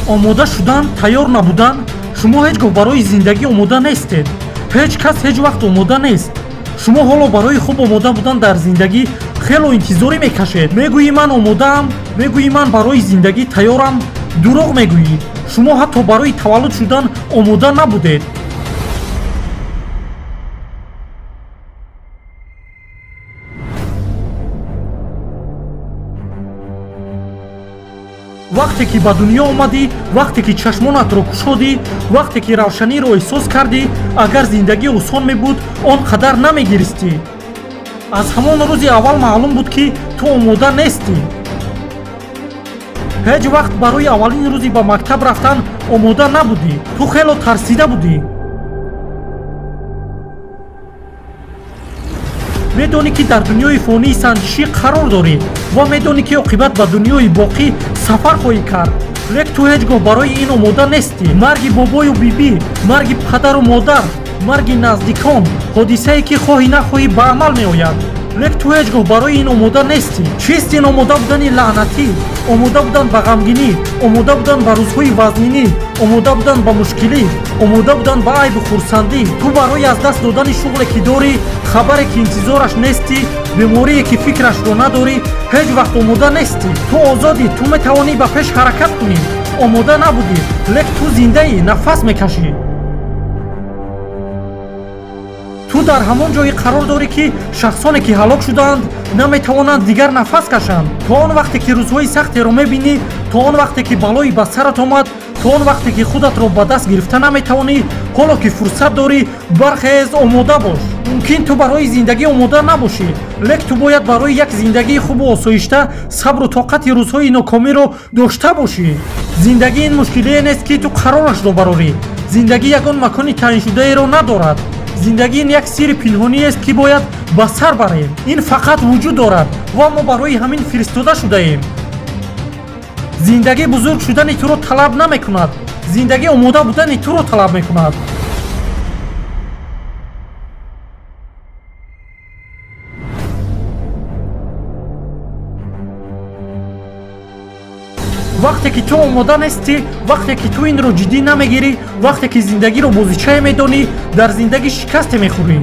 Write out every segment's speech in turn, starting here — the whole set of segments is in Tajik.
Омода шудан, тайёр набудан, шумо ҳеҷ гоҳ барои зиндагӣ омода нестед. Ҳеҷ кас ҳеҷ вақт омода нест. Шумо ҳоло барои хуб омода будан дар зиндагӣ хело интизорӣ мекашед. Мегӯӣ ман омодаам, мегӯӣ ман барои зиндагӣ тайёрам. Дурӯғ мегӯӣ. Шумо ҳатто барои таваллуд шудан омода набудед. Вақте ки ба дунё омадӣ, вақте ки чашмонатро кушодӣ, вақте ки равшаниро эҳсос кардӣ, агар зиндагӣ осон мебуд, он қадар намегиристӣ. Аз ҳамон рӯзи аввал маълум буд, ки ту омода нестӣ. Ҳеҷ вақт барои аввалин рӯзи ба мактаб рафтан омода набудӣ. Ту хело тарсида будӣ. Медонӣ, ки дар дунёи фонии санҷишӣ қарор дорӣ ва медонӣ, ки оқибат ба дунёи боқӣ сафар хоҳӣ кард. Лек ту ҳеҷ гоҳ барои ин омода нестӣ. Марги бобою бибӣ, марги падару модар, марги наздикон, ҳодисае ки хоҳӣ нахоҳӣ ба амал меояд. Лек ту ҳеҷ гоҳ барои ин омода нестӣ. Чист ин омода будани лаънатӣ? Омода будан ба ғамгинӣ, омода будан ба рӯзҳои вазнинӣ, омода будан ба мушкилӣ, омода будан ба айбу хурсандӣ. Ту барои аз даст додани шуғле ки дорӣ, хабаре ки интизораш нестӣ, беморие ки фикрашро надорӣ, ҳеҷ вақт омода нестӣ. Ту озодӣ, ту метавонӣ ба пеш ҳаракат кунӣ. Омода набудӣ, лек ту зиндаӣ, нафас мекашӣ. Ту дар ҳамон ҷое қарор дорӣ, ки шахсоне ки ҳалок шудаанд, наметавонанд дигар нафас кашанд. То он вақте ки рӯзҳои сахтеро мебинӣ, то он вақте ки балое ба сарат омад, то он вақте ки худатро ба даст гирифта наметавонӣ, ҳоло ки фурсат дорӣ, бархез, омода бош. Мумкин ту барои зиндагӣ омода набошӣ, лек ту бояд барои як зиндагии хубу осоишта сабру тоқати рӯзҳои нокомиро дошта бошӣ. Зиндагӣ ин мушкилие нест, ки ту қарорашро барорӣ. Зиндагӣ ягон макони таъиншудаеро надорад. Зиндагӣ ин як сирри пинҳониест, ки бояд ба сар барем. Ин фақат вуҷуд дорад ва мо барои ҳамин фиристода шудаем. Зиндагӣ бузург шудани туро талаб намекунад. Зиндагӣ омода будани туро талаб мекунад. Вақте ки ту омода нестӣ, вақте ки ту инро ҷиддӣ намегирӣ, вақте ки зиндагиро бозичае медонӣ, дар зиндагӣ шикасте мехӯрӣ.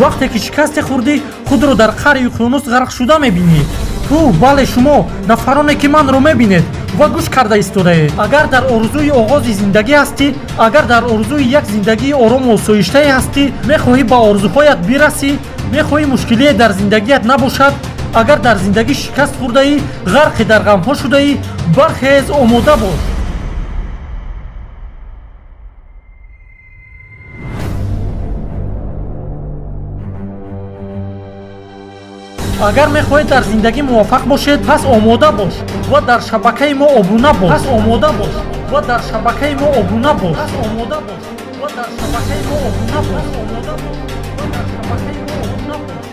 Вақте ки шикасте хӯрдӣ, худро дар қаъри уқёнус ғарқшуда мебинӣ. Ту, бале, шумо, нафароне ки манро мебинед ва гӯш карда истодаед, агар дар орзуи оғози зиндагӣ ҳастӣ, агар дар орзуи як зиндагии орому осоиштае ҳастӣ, мехоҳӣ ба орзуҳоят бирасӣ, мехоҳӣ мушкилие дар зиндагият набошад, агар дар зиндагӣ шикаст хӯрдаӣ, ғарқи дар ғамҳо шудаӣ, бархез, омода бош. Агар мехоҳед дар зиндагӣ муваффақ бошед, пас омода бош ва дар шабакаи мо обуна бош. Пас омода бош ва дар шабакаи мо обуна бош. Пас омода бош ва дар шабакаи мо обуна бош. Омода бош ва дар шабакаи мо обуна бош.